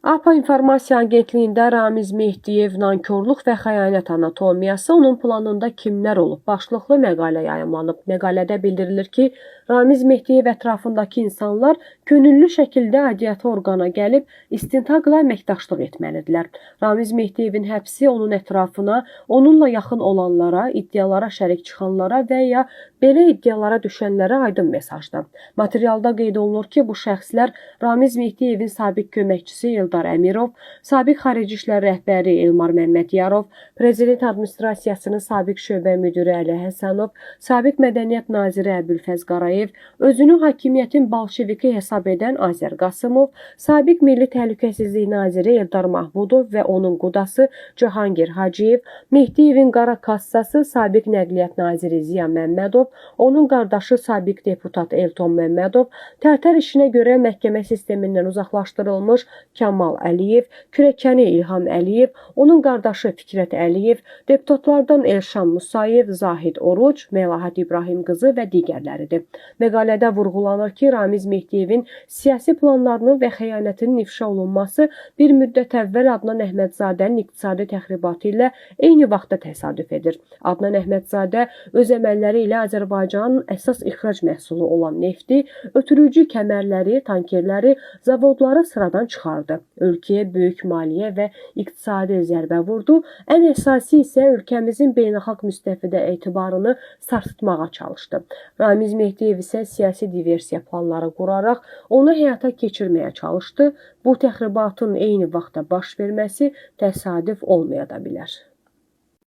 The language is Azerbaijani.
APA İnformasiya Agentliyində Ramiz Mehdiyev "Nankorluq və xəyanət anatomiyası, onun planında kimlər olub" başlıqlı məqalə yayımlanıb. Məqalədə bildirilir ki, Ramiz Mehdiyev ətrafındakı insanlar könüllü şəkildə aidiyyatı orqana gəlib istintaqla əməkdaşlıq etməlidirlər. Ramiz Mehdiyevin həbsi onun ətrafına, onunla yaxın olanlara, iddialara şərik çıxanlara və ya belə iddialara düşənlərə aydın mesajdır. Materialda qeyd olunur ki, bu şəxslər Ramiz Mehdiyevin sabiq köməkçisi Eldar Əmirov, sabiq Xarici İşlər rəhbəri Elmar Məmmədiyarov, Prezident Administrasiyasının sabiq şöbə müdiri Əli Həsənov, sabiq Mədəniyyət naziri Əbülfəz Qarayev, özünü hakimiyyətin bolşeviki hesab edən Azər Qasımov, sabiq Milli Təhlükəsizlik naziri Eldar Mahmudov və onun qudası Cahangir Hacıyev, Mehdiyevin qara kassası sabiq Nəqliyyat naziri Ziya Məmmədov, onun qardaşı sabiq deputat Elton Məmmədov, Tərtər işinə görə məhkəmə sistemindən uzaqlaşdırılmış Kamal Əliyev, kürəkəni İlham Əliyev, onun qardaşı Fikrət Əliyev, deputatlardan Elşan Musayev, Zahid Oruc, Məlahət İbrahim qızı və digərləridir. Məqalədə vurğulanır ki, Ramiz Mehdiyevin siyasi planlarının və xəyanətinin ifşa olunması bir müddət əvvəl Adnan Əhmədzadənin iqtisadi təxribatı ilə eyni vaxtda təsadüf edir. Adnan Əhmədzadə öz əməlləri ilə Azərbaycanın əsas ixrac məhsulu olan nefti, ötürücü kəmərləri, tankerləri, zavodları sıradan çıxardı. Ölkəyə böyük maliyyə və iqtisadi zərbə vurdu. Ən əsası isə ölkəmizin beynəlxalq müstəvidə etibarını sarsıtmağa çalışdı. Ramiz Mehdiyev isə siyasi diversiya planları quraraq onu həyata keçirməyə çalışdı. Bu təxribatın eyni vaxtda baş verməsi təsadüf olmaya da bilər.